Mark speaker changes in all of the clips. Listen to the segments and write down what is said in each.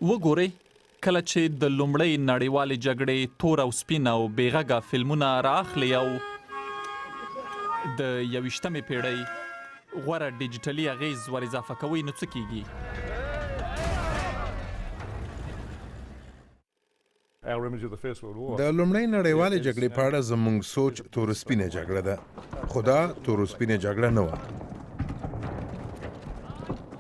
Speaker 1: وګورئ، کله چې د لومړۍ نړیوالې جګړې تور او سپین او بې غږه فلمونه را اخلئ او د یوویشتمې پېړۍ غوره ډیجیټلي اغېز ور اضافه کوئ، نو څه کېږي؟
Speaker 2: د لومړۍ نړیوالې جګړې په اړه زموږ سوچ تور سپینه جګړه ده، خو دا تور سپینه جګړه نه وه.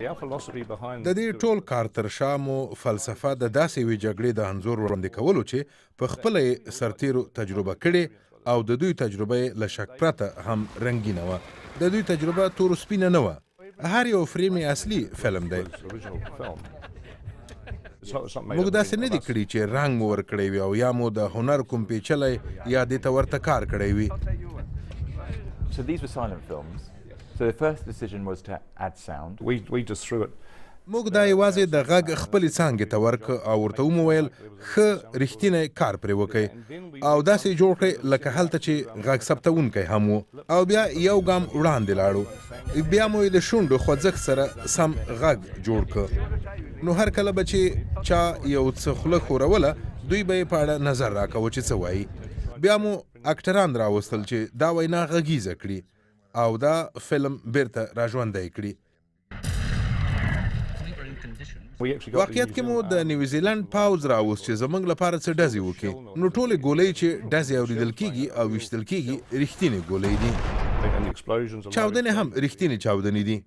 Speaker 2: د دې ټول کار تر شا مو فلسفه د داسې یوې جګړې د انځور وړاندې کولو چې په خپله یې سرتېرو تجربه کړې او د دوی تجربه یې له شک پرته هم رنګینه وه. د دوی تجربه تور سپینه نه وه. هر یو فریم یې اصلي فلم دی. موږ داسې نه دي کړي چې رنګ مو ورکړی وي او یا مو د هنر کوم پیچلی یا دې ته ورته کار کړی وي. موږ دا یوازې د غږ خپلې څانګې ته ورکړ او ورته ومو ویل، ښه رښتینی کار پرې وکړئ او داسې یې جوړ کړئ لکه هلته چې غږ ثبتوونکی هم و. او بیا یو ګام وړاندې لاړو، بیا مو یې د شونډو خوځښت سره سم غږ جوړ کړ. نو هر کله به چې چا یو څه خوله ښوروله، دوی به یې په اړه نظر راکاوه چې څه وايي. بیا مو اکټران راوستل چې دا وینا غږیزه کړي او دا فلم بېرته راژوندی کړي. واقعیت کې مو د نیوزیلنډ پوځ راوست چې زموږ لپاره څه ډزې وکړي، نو ټولې ګولۍ چې ډزې اوریدل کیږي او ویشتل کیږي رښتینې ګولۍ دي. چاودنې هم رښتینې چاودنې دي.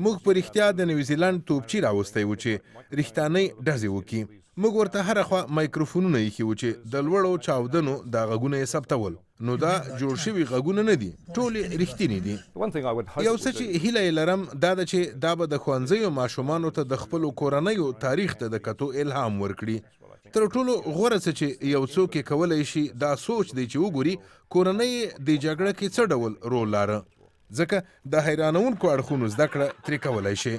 Speaker 2: موږ په رښتیا د نیوزیلنډ توپچي راوستی و چې رښتانۍ ډزې وکړي. موږ ورته هره خوا مایکروفونونه ایښي وو چې د لوړو چاودنو دا غږونه یې ثبتول. نو دا جوړ شوي غږونه نه دي، ټولې رښتینې دي. یو څه چې هیله یې لرم دا ده چې دا به د ښوونځیو ماشومانو ته د خپلو کورنیو تاریخ ته د کتو الهام ورکړي. تر ټولو غوره څه چې یو څوک یې کولی شي دا سوچ دی چې وګوري کورنۍ یې دې جګړه کې څه ډول رول لاره، ځکه د حیرانوونکو اړخونو زده کړه ترې کولی شي.